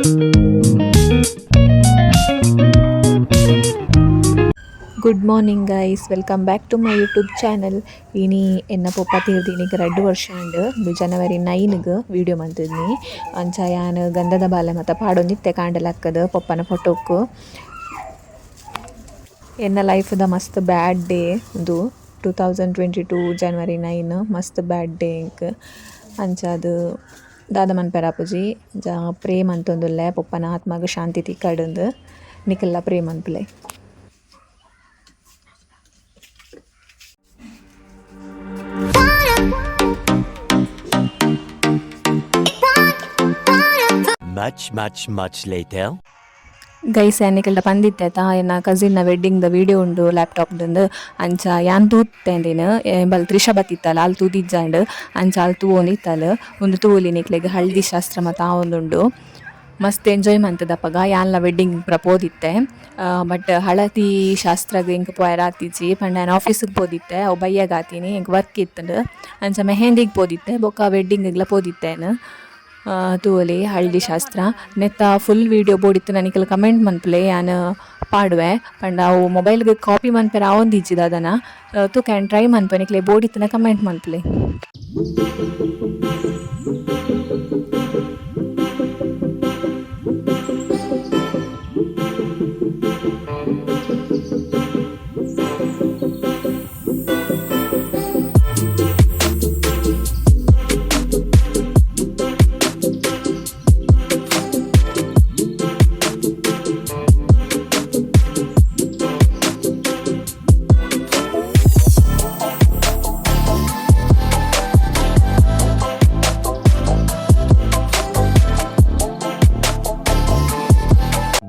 Good morning guys, welcome back to my YouTube channel. ಇನಿ ಎನ್ನ ಪೊಪ್ಪ ತೀರ್ದಿನಿಗ್ 2 ವರ್ಷ ಆಂಡ್. ಉಂದು ಜನವರಿ 9ಗ್ ವೀಡಿಯೋ ಮಂತಿದ್ನಿ. ಅಂಚ ಯಾನ್ ಗಂಧದ ಬಾಲೆ ಮತ ಪಾಡೊಂದಿತ್ತೆ ಕಾಂಡೆ ಲಕ್ಕದ್ ಪೊಪ್ಪನ ಫೋಟೋಕ್. ಎನ್ನ ಲೈಫ್ದ ಮಸ್ತ್ ಬ್ಯಾಡ್ ಡೇ ಉಂದು 2022 ಜನವರಿ 9 ಮಸ್ತ್ ಬ್ಯಾಡ್ ಡೇ ಎಂಕ್. ಅಂಚಾದ್ ದಾದ ಮನ್ಪೆರೆ ಆಪುಜಿ, ಅಂಚ ಪ್ರೇ ಮಂತೊಂದುಲ್ಲೆ ಪೊಪ್ಪನ ಆತ್ಮಗ್ ಶಾಂತಿ ತಿಕ್ಕಡ್ಂದ್, ನಿಕಲ್ಲ pray ಮನ್ಪುಲೆ. Much, much, much later. Guys, ಯಾನ್ ನಿಕಲ್ಡ ಪಂದಿತ್ತೆ ಅತ ಎನ್ನ ಕಸಿನ್ನ ವೆಡ್ಡಿಂಗ್ ದ ವೀಡಿಯೋ ಉಂಡು ಲ್ಯಾಪ್ಟಾಪ್ ದಂದು. ಅಂಚ ಯಾನ್ ತೂತೆಂದಿನ ಬಲ್ ತ್ರಿಷಾ ಬತ್ತಿತ್ತಲ್, ಆಲ್ ತೂದಿಜ್ಜಾಂಡ್. ಅಂಚ ಆಲ್ ತೂವೊಂದಿತ್ತಲ್. ಉಂದು ತೂವೊಲಿ ನಿಕ್ಲೆಗ್ ಹಳದಿ ಶಾಸ್ತ್ರ ಮತ ಆವೊಂದುಂಡು. ಮಸ್ತ್ ಎಂಜಾಯ್ ಮಂತುದಪಗ ಯಾನ್ಲ ವೆಡ್ಡಿಂಗ್ ಪೂರ ಪೋದಿತ್ತೆ. ಬಟ್ ಹಳದಿ ಶಾಸ್ತ್ರಗ್ ಎಂಕ್ ಪೋಯೆರೆ ಆತಿಜಿ ಪಂಡ ಯಾನ್ ಆಫೀಸ್ಗ್ ಪೋದಿತ್ತೆ, ಅವು ಬಯ್ಯಗ್ ಆತಿನಿ, ಎಂಕ್ ವರ್ಕ್ ಇತ್ತುಂಡು. ಅಂಚ ಮೆಹಂದಿಗ್ ಪೋದಿತ್ತೆ ಬೊಕ್ಕ ವೆಡ್ಡಿಂಗ್ಗ್ಲ ಪೋದಿತ್ತೆ ಯಾನ್. ತೂವೊಲಿ ಹಳದಿ ಶಾಸ್ತ್ರ ನೆತ್ತ ಫುಲ್ ವೀಡಿಯೋ ಬೋಡಿತ್ತಿನ ನಿಕುಲು ಕಮೆಂಟ್ ಮನ್ಪುಲೆ, ಯಾನ್ ಪಾಡುವೆ. ಪಂಡ ಅವು ಮೊಬೈಲ್ಗ್ ಕಾಪಿ ಮನ್ಪೆರೆ ಆವೊಂದಿಜ್ಜಿ ದಾದನ, ತೂಕ ಯಾನ್ ಟ್ರೈ ಮನ್ಪುವೆ. ನಿಕ್ಲೆ ಬೋಡಿತ್ತಿನ ಕಮೆಂಟ್ ಮನ್ಪುಲೆ.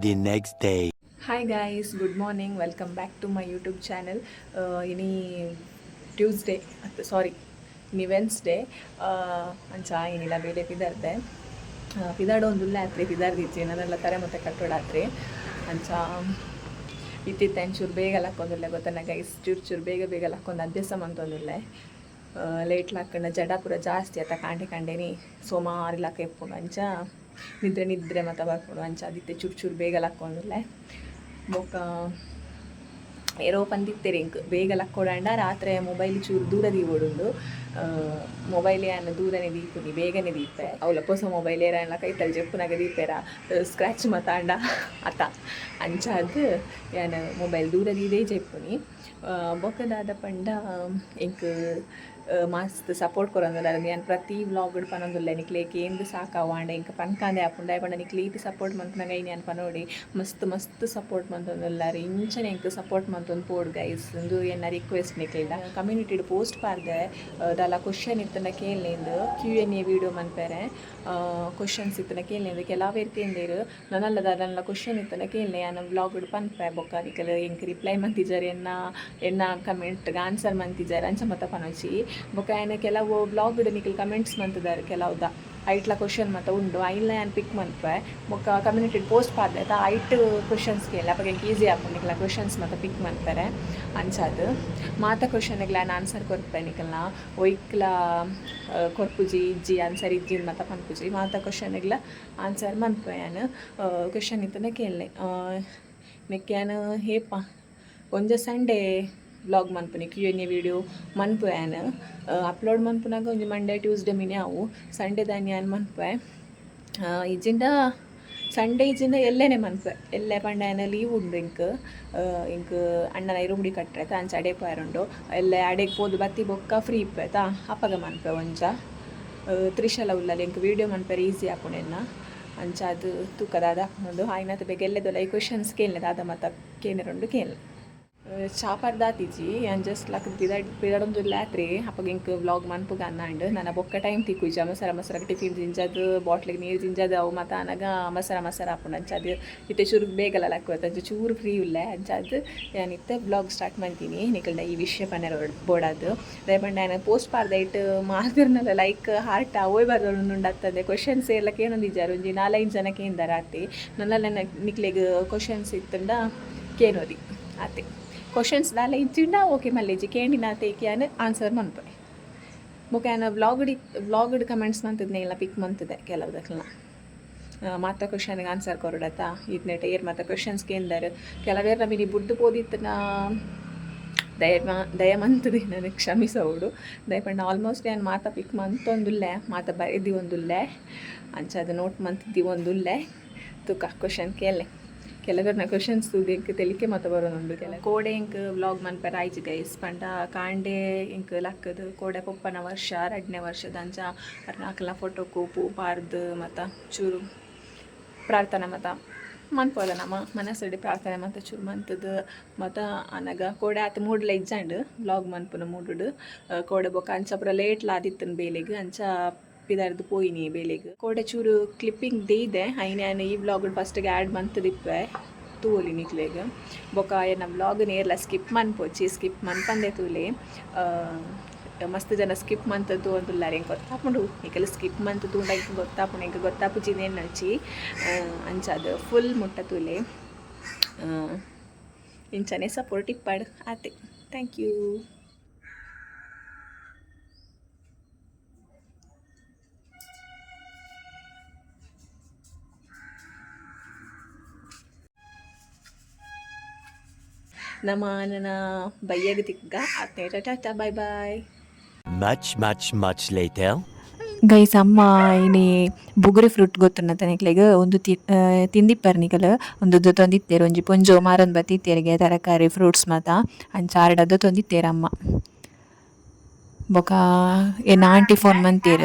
The next day. Hi guys, good morning, welcome back to my YouTube channel. ಇನಿ ಟ್ಯೂಸ್ಡೇ ಅತ್ತು, ಸಾರಿ, ಇನಿ ವೆನ್ಸ್ಡೇ. ಅಂಚ ಇನಿಲ ಬೇಲೆ ಪಿದರ್ದೆ, ಪಿದಾಡೊಂದುಲ್ಲೆ ಆತ್ರಿ, ಪಿದಾರ್ದಿಜ್ಜಿ ನನ್ನೆಲ್ಲ ತರೆ ಮತ್ತೆ ಕಟ್ಟೋಡಾತ್ರಿ. ಅಂಚ ಇತ್ತಿತ್ತೆ ಒಂಚೂರು ಬೇಗ ಲಕ್ಕೊಂದುಲ್ಲೆ ಗೊತ್ತನ ಗೈಸ್, ಚೂರು ಚೂರು ಬೇಗ ಬೇಗ ಲಕ್ಕೊಂದು ಅಭ್ಯಾಸ ಮಂತೊಂದುಲ್ಲೆ. ಲೇಟ್ ಲಕ್ಕಂಡ ಜಡ ಪೂರ ಜಾಸ್ತಿ ಆತ, ಕಾಂಡೆ ಕಾಂಡೆನಿ ಸೋಮಾರಿ ಲಕ್ಕ ಇಪ್ಪುಂಡು. ಅಂಚ ನಿದ್ರೆ ನಿದ್ರೆ ಮತ ಬರ್ಪುಂಡು. ಅಂಚ ಅದಿತ್ತೆ ಚೂರು ಚೂರು ಬೇಗ ಲಕ್ಕೊಂದುಲ್ಲೆ. ಬೊಕ್ಕ ಏರೋ ಪಂದಿತ್ತೆರ್ ಎಂಕ್ ಬೇಗ ಲಕ್ಕೊಡಾಂಡ ರಾತ್ರೆ ಮೊಬೈಲ್ ಚೂರು ದೂರ ದೀವೊಡುಂದು. ಮೊಬೈಲ್ ಯಾನ್ ದೂರನೆ ದೀಪುನಿ, ಬೇಗನೆ ದೀಪೆ. ಅವ್ಲ ಪೊಸ ಮೊಬೈಲ್ ಏರಾಂಡ್ಲ ಕೈತಲ್ ಜೆಪ್ಪುನಗ ದೀಪೆರ, ಸ್ಕ್ರ್ಯಾಚ್ ಮತಾಂಡ ಅತ. ಅಂಚಾದ್ ಯಾನ್ ಮೊಬೈಲ್ ದೂರ ದೀದೇ ಜೆಪ್ಪುನಿ. ಬೊಕ್ಕ ದಾದ ಪಂಡ, ಎಂಕ್ ಮಸ್ತ್ ಸಪೋರ್ಟ್ ಕೊರೊಂದುಲ್ಲೆರ್. ಯಾನ್ ಪ್ರತಿ ವ್ಲಾಗ್ಡ್ ಪನೊಂದುಲ್ಲೆ, ನಿಕ್ಲೆಗ್ ಕೇಂದ್ ಸಾಕಾವು ಆಂಡ ಎಂಕ್ ಪನ್ಕಾಂದೆ ಆಪುಂಡು. ದಾಯೆ ಪಂಡ ನಿಕ್ಲು ಈತ್ ಸಪೋರ್ಟ್ ಮನ್ಪುನಗ ಇನಿ ಯಾನ್ ಪನೊಡಿ. ಮಸ್ತ್ ಮಸ್ತ್ ಸಪೋರ್ಟ್ ಮನ್ತೊಂದುಲ್ಲೆರ್, ಇಂಚನೆ ಎಂಕ್ ಸಪೋರ್ಟ್ ಮನ್ತೊಂದು ಪೋಡು ಗೈಸ್, ಉಂದು ಎನ್ನ ರಿಕ್ವೆಸ್ಟ್ ನಿಕ್ಲೆಡ. ಕಮ್ಯುನಿಟಿಡ್ ಪೋಸ್ಟ್ ಪಾಡ್ದೆ, ದಾಲ ಕ್ವಶನ್ ಇತ್ತ್ಂಡ ಕೇನ್ಲೆಂದ್, ಕ್ಯೂ ಎನ್ ಎ ವೀಡಿಯೋ ಮನ್ಪೆರೆ ಕ್ವಶನ್ಸ್ ಇತ್ತ್ಂಡ ಕೇನ್ಲೆಂದ್. ಕೆಲವೇರ್ ಕೇಂದೆರ್. ನನಲ ದಾದನಲ ಕ್ವಶನ್ ಇತ್ತ್ಂಡ ಕೇನ್ಲೆ, ಯಾನ್ ವ್ಲಾಗ್ಡ್ ಪನ್ಪೆ. ಬೊಕ್ಕ ನಿಕುಲು ಎಂಕ್ ರಿಪ್ಲೈ ಮಂತಿಜರ್, ಎನ್ನ ಎನ್ನ ಕಮೆಂಟ್ಗ್ ಆನ್ಸರ್ ಮಂತಿಜರ್, ಅಂಚ ಮಾತ ಪನೊಚಿ. ಬೊಕ್ಕ ಯಾನ್ ಕೆಲವು ವ್ಲಾಗ್ಡ್ ನಿಕುಲು ಕಮೆಂಟ್ಸ್ ಮಂತುದರ್ ಕೆಲವುದ, ಐಟ್ಲ ಕ್ವಶನ್ ಮಾತ ಉಂಡು, ಐನ್ಲ ಯಾನ್ ಪಿಕ್ ಮನ್ಪೆ. ಬೊಕ್ಕ ಕಮ್ಯುನಿಟಿಡ್ ಪೋಸ್ಟ್ ಪಾಡ್ದೆ ಆತ, ಐಟ್ ಕ್ವಶನ್ಸ್ ಕೇನ್ಲೆ, ಅಪಗ ಎಂಕ್ ಈಸಿ ಆಪುಂಡು ನಿಕಲ್ನ ಕ್ವಶನ್ಸ್ ಮಾತ ಪಿಕ್ ಮನ್ಪೆರೆ. ಅಂಚಾದ್ ಮಾತ ಕ್ವಶನ್ಗ್ಲ ಯಾನ್ ಆನ್ಸರ್ ಕೊರ್ಪೆ ನಿಕಲ್ನ, ಒಯ್ಕ್ಲ ಕೊರ್ಪುಜಿ, ಇಜ್ಜಿ ಆನ್ಸರ್ ಇಜ್ಜಿ ಮಾತ ಪನ್ಪುಜಿ. ಮಾತ ಕ್ವಶನ್ಗ್ಲ ಆನ್ಸರ್ ಮನ್ಪುವೆ ಯಾನ್. ಕ್ವಶನ್ ಇತ್ತಂಡ ಕೇನ್ಲೆ. ನೆಕ್ಕ್ ಯಾನ್ ಏಪ ಒಂಜ ಸಂಡೇ ವ್ಲಾಗ್ ಮನ್ಪುನಿ, ಕ್ಯೂ ಎನ್ ಎ ವೀಡಿಯೋ ಮನ್ಪುವೆ ಯಾನ್. ಅಪ್ಲೋಡ್ ಮನ್ಪುನಗ ಒಂಜಿ ಮಂಡೇ ಟ್ಯೂಸ್ಡೇ ಮಿನಿ ಆವು, ಸಂಡೇದಾನಿ ಯಾನ್ ಮನ್ಪುವೆ. ಇಜ್ಜಿಂಡ ಸಂಡೇ ಇಜ್ಜಿಂಡ ಎಲ್ಲೆನೆ ಮನ್ಪುವೆ. ಎಲ್ಲೆ ಪಂಡ ಯಾನ್ ಲೀವ್ ಉಂಡು ಎಂಕ್. ಎಂಕ್ ಅಣ್ಣನ ಇರುಮುಡಿ ಕಟ್ಟರೆ ಅಂಚ ಅಡೆ ಪೋಯೆರುಂಡು. ಎಲ್ಲೆ ಅಡೆಗ್ ಪೋದು ಬತ್ತಿ ಬೊಕ್ಕ ಫ್ರೀ ಇಪ್ಪೆ ಆಯ್ತಾ, ಅಪಗ ಮನ್ಪುವೆ ಒಂಜ. ತ್ರಿಶಲ ಉಲ್ಲಲ್, ಎಂಕ್ ವೀಡಿಯೋ ಮನ್ಪೆರೆ ಈಸಿ ಆಪುಂಡು ಎನ್ನ. ಅಂಚಾದ್ ತೂಕ ದಾದ ಆಪುಂಡು. ಆಯಿನಾತ್ ಬೇಗ ಎಲ್ಲೆದೊಲ ಈ ಕ್ವಶನ್ಸ್ ಕೇನ್ಲೆ, ದಾದ ಮಾತ ಕೇನೆರುಂಡು ಕೇನ್ಲೆ. ಚಾ ಪರ್ದಾತಿಜಿ, ಯಾನ್ ಜಸ್ಟ್ ಲಕ್ದ್ ಪಿದಡ್ ಪಿದಡೊಂದುಲ್ಲೆ ಆತ್ರಿ, ಅಪಗ ಎಂಕ್ ವ್ಲಾಗ್ ಮನ್ಪುಗ ಅಂದಾಂಡ್. ನನ ಬೊಕ್ಕ ಟೈಮ್ ತಿಕ್ಕುಜಿ. ಮಸರ ಮಸರ ಟಿಫಿನ್ ಜಿಂಜಾದ್, ಬಾಟ್ಲಿಗೆ ನೀರು ಜಿಂಜಾದ್, ಅವು ಮಾತ ಆನಗ ಮಸರ ಮಸರ ಆಪುಂಡು. ಅಂಚಾದ್ ಇತ್ತೆ ಚೂರು ಬೇಗಲ ಲಕ್ಕುವತ್ತ, ಅಂಚ ಚೂರು ಫ್ರೀ ಉಲ್ಲೆ. ಅಂಚಾದ್ ಯಾನ್ ಇತ್ತೆ ವ್ಲಾಗ್ ಸ್ಟಾರ್ಟ್ ಮಲ್ತೀನಿ. ನಿಕಲ್ಡ ಈ ವಿಷಯ ಪನೆರೆ ಬೋಡಾದ್. ದಾಯೆ ಪಂಡ ಯಾನ್ ಪೋಸ್ಟ್ ಪಾಡ್ದ, ಐಟ್ ಮಾತೆರ್ನಲ ಲೈಕ್ ಹಾರ್ಟ್ ಅವೇ ಬರೋದುಂಡು ಅತ್ತಂದೆ ಕ್ವಶನ್ಸ್ ಏರ್ಲ ಕೇನೊಂದಿಜ್ಜಾರ್. ಒಂಜಿ ನಾಲೈದು ಜನ ಕೇಂದಾರ ಆತೆ. ನನ್ನಲ್ಲ ನಿಕ್ಲೆಗ್ ಕ್ವಶನ್ಸ್ ಇತ್ತುಂಡ ಕೇನೋದಿ ಆತೆ. ಕ್ವಶನ್ಸ್ ದಾಲ ಇಜ್ಜಿಂಡ ಓಕೆ ಮಲ್ಲೆಜ್ಜಿ, ಕೇಂಡಿನಾತೆ ಯಾನ್ ಆನ್ಸರ್ ಮನ್ಪೆ. ಬೊಕ ಯಾನ್ ವ್ಲಾಗ್ಡ್ ವ್ಲಾಗ್ಡ್ ಕಮೆಂಟ್ಸ್ ಮಂತುದ್ನೆ ಇಲ್ಲ ಪಿಕ್ ಮಂತುದೆ ಕೆಲವುದಕ್ಲೆನ. ಮಾತ ಕ್ವಶನ್ಗೆ ಆನ್ಸರ್ ಕೊರಡತ್ತ. ಇತ್ನೆಟ ಏರ್ ಮಾತ ಕ್ವಶನ್ಸ್ ಕೇಂದಾರ್, ಕೆಲವೇರ್ನ ಮಿನಿ ಬುಡ್ಡು ಪೋದಿತ್ತಿನ ದಯ ದಯಮಂತದೆ ನನಗೆ ಕ್ಷಮಿಸವಡು. ದಯಪಂಡ ಆಲ್ಮೋಸ್ಟ್ ಯಾನ್ ಮಾತ ಪಿಕ್ ಮಂತೊಂದುಲ್ಲೆ, ಮಾತ ಬರೆದಿ ಒಂದುಲ್ಲೆ, ಅಂಚ ಅದು ನೋಟ್ ಮಂತ್ ಒಂದುಲ್ಲೆ. ತುಕ ಕ್ವಶನ್ ಕೇಲೆ. ಕೆಲವೆರ್ನ ಕ್ವಶನ್ಸ್ ಎಂಕ್ ತೆಲಿಕೆ ಮಾತ ಬರೋದುಂಡು. ಕೆಲ ಕೋಡೆ ಎಂಕ್ ವ್ಲಾಗ್ ಮನ್ಪೆರೆ ಆಯ್ಜಿ ಗೈಸ್. ಪಂಡ ಕಾಂಡೆ ಎಂಕ್ ಲಕ್ಕದು ಕೋಡೆ ಪೊಪ್ಪನ ವರ್ಷ, ರಡ್ಡನೇ ವರ್ಷದ. ಅಂಚ ಅರ್ನ ಫೋಟೋಕು ಪೂ ಪಾರ್ದು ಮತ ಚೂರು ಪ್ರಾರ್ಥನೆ ಮತ ಮನ್ಪೋದ, ನಮ್ಮ ಮನಸ್ಸಡಿ ಪ್ರಾರ್ಥನೆ ಮತ ಚೂರು ಮಂತದು ಮತ ಅನಗ ಕೋಡೆ ಆತ ಮೂಡ್ಲ ಇಜ್ಜಾಂಡ್ ವ್ಲಾಗ್ ಮನ್ಪುನ ಮೂಡುಡು. ಕೋಡೆ ಬೊಕ ಅಂಚ ಪೂರ ಲೇಟ್ಲ ಆದಿತ್ತನ್ ಬೇಲೆಗ್, ಅಂಚ ಪಿದಾರ್ದು ಪೋಯಿನಿ ಬೇಲೆಗ್. ಕೋಡೆ ಚೂರು ಕ್ಲಿಪ್ಪಿಂಗ್ ದೇಯ್ದೆ, ಐನ್ ಯಾನ್ ಈ ವ್ಲಾಗ್ ಫಸ್ಟ್ಗೆ ಆ್ಯಡ್ ಮಂತದಿಪ್ಪೆ, ತೂವೊಲಿ ನಿಕ್ಲೆಗ್. ಬೊಕ ಎನ್ನ ವ್ಲಾಗ್ ನೇರ್ಲ ಸ್ಕಿಪ್ ಮನ್ಪೊಚ್ಚಿ, ಸ್ಕಿಪ್ ಮನ್ಪಂದೆ ತೂಲೆ. ಮಸ್ತ್ ಜನ ಸ್ಕಿಪ್ ಮಂತ್ ತೂವೊಂದುಲ್ಲಾರ್, ಎಂಕ್ ಗೊತ್ತಾಪುಂಡು. ನಿಕಲ್ ಸ್ಕಿಪ್ ಮಂತ್ ತೂಂಡ ಎಂಕ್ ಗೊತ್ತಾಪುಂಡು, ಎಂಕ್ ಗೊತ್ತಾಪುಜಿ ಎನ್ನೊಚ್ಚಿ. ಅಂಚಾದ್ ಫುಲ್ ಮುಟ್ಟ ತೂಲೆ. ಇಂಚನೆ ಸಪೋರ್ಟ್ ಇಪ್ಪಾಡು ಆತೆ. Thank you. ನಮ್ಮ ನನ್ನ ಬಯ್ಯಗ ತಿಕ್ಕ ಆತ್ನೇಟ. Tata, bye bye. Much, much, much later. Guys, ಅಮ್ಮ ಇನಿ ಬುಗುರಿ ಫ್ರೂಟ್ ಗೊತ್ತುಂಡತ ನಿಕ್ಲೆಗ್? ಒಂದು ತಿಂದಿಪ್ಪರ್ ನಿಕಲ್. ಒಂದು ದೊತ್ತೊಂದಿತ್ತೆರ್, ಒಂಜಿ ಪೊಂಜೊ ಮಾರೊಂದು ಬತ್ತಿತ್ತೆರ್ಗೆ ತರಕಾರಿ ಫ್ರೂಟ್ಸ್ ಮಾತ. ಅಂಚ ಆರ್ಡ ದೊತ್ತೊಂದಿತ್ತೆರ್ ಅಮ್ಮ. ಬೊಕ ಎನ್ನ ಆಂಟಿ ಫೋನ್ ಮಂತೇರ್,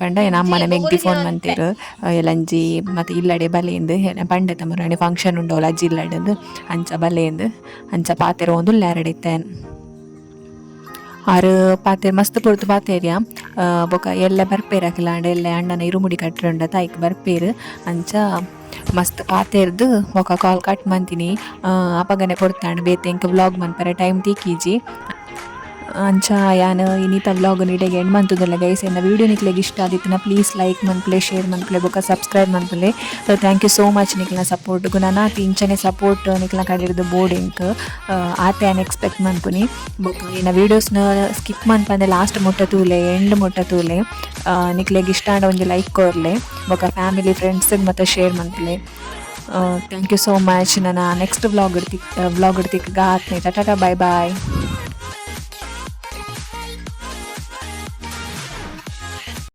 ಪಂಡ ಎನ್ನ ಅಮ್ಮನ ಮೆಗ್ದಿ ಫೋನ್ ಮಂತೇರ್, ಎಲ್ಲಂಜಿ ಮತ್ತು ಇಲ್ಲಡೆ ಬಲೇಂದು ಪಂಡೆ ತಮ್ಮರಾಣಿ ಫಂಕ್ಷನ್ ಉಂಡೋಲ ಅಜ್ಜಿ ಇಲ್ಲಡೆಂದು, ಅಂಚ ಬಲೇಂದು. ಅಂಚ ಪಾತೆರ ಉಲ್ಲೆ ಇತ್ತೆ. ಆರು ಪಾತೆರ್ ಮಸ್ತ್ ಪೊರ್ತು ಪಾತೆರ್ಯ. ಬೊಕ ಎಲ್ಲೆ ಬರ್ಪೇರ್ ಅಕುಲಾಂಡ, ಎಲ್ಲೆ ಅಣ್ಣನ ಇರುಮುಡಿ ಕಟ್ಟುಂಡ ತಾಯ್ಕ್ ಬರ್ಪೇರ್. ಅಂಚ ಮಸ್ತ್ ಪಾತೆರ್ದು ಬೊಕ ಕಾಲ್ ಕಟ್ ಮಂತಿನಿ. ಅಪಗನೆ ಪೊರ್ತಾಂಡ್, ಬೇತೆ ಎಂಕ್ ವ್ಲಾಗ್ ಮನ್ಪೆರೆ ಟೈಮ್ ತಿಕ್ಕಿಜಿ. ಅಂಚ ಯಾನ್ ಇನಿತ ವ್ಲಾಗ್ ಇಡೆಗೆ ಎಂಡ್ ಮಂತುದುಲ್ಲೆ ಗೈಸ್. ಎನ್ನ ವೀಡಿಯೋ ನಿಕ್ಲೆಗ್ ಇಷ್ಟ ಆದಿತ್ತಿನ ಪ್ಲೀಸ್ ಲೈಕ್ ಮನ್ಪುಲೆ, ಶೇರ್ ಮನ್ಪುಲೆ, ಬೊಕ subscribe ಮನ್ಪುಲೆ. Thank you so much ನಿಕ್ಲೆನ ಸಪೋರ್ಟ್ಗು. ನನಾತ್ ಇಂಚನೆ ಸಪೋರ್ಟ್ ನಿಕ್ಲೆನ ಕಡೆರ್ದು ಬೋಡು ಎಂಕ್, ಆತೆ ಯಾನ್ ಎಕ್ಸ್ಪೆಕ್ಟ್ ಮನ್ಪುನಿ. ಬೊಕ ಎನ್ನ ವೀಡಿಯೋಸ್ನ ಸ್ಕಿಪ್ ಮನ್ಪಂದೆ ಲಾಸ್ಟ್ ಮುಟ್ಟ ತೂಲೆ, ಎಂಡ್ ಮುಟ್ಟ ತೂಲೆ. ನಿಕ್ಲೆಗ್ ಇಷ್ಟ ಆಂಡ ಒಂಜಿ ಲೈಕ್ ಕೊರ್ಲೆ, ಬೊಕ ಫ್ಯಾಮಿಲಿ ಫ್ರೆಂಡ್ಸ್ ಮತ್ತ ಶೇರ್ ಮನ್ಪುಲೆ. Thank you so much. ನನ್ನ ನೆಕ್ಸ್ಟ್ ವ್ಲಾಗ್ ವ್ಲಾಗ್ ತಿಕ್ಗ ಆತ್ನೆ. Tata, bye boy.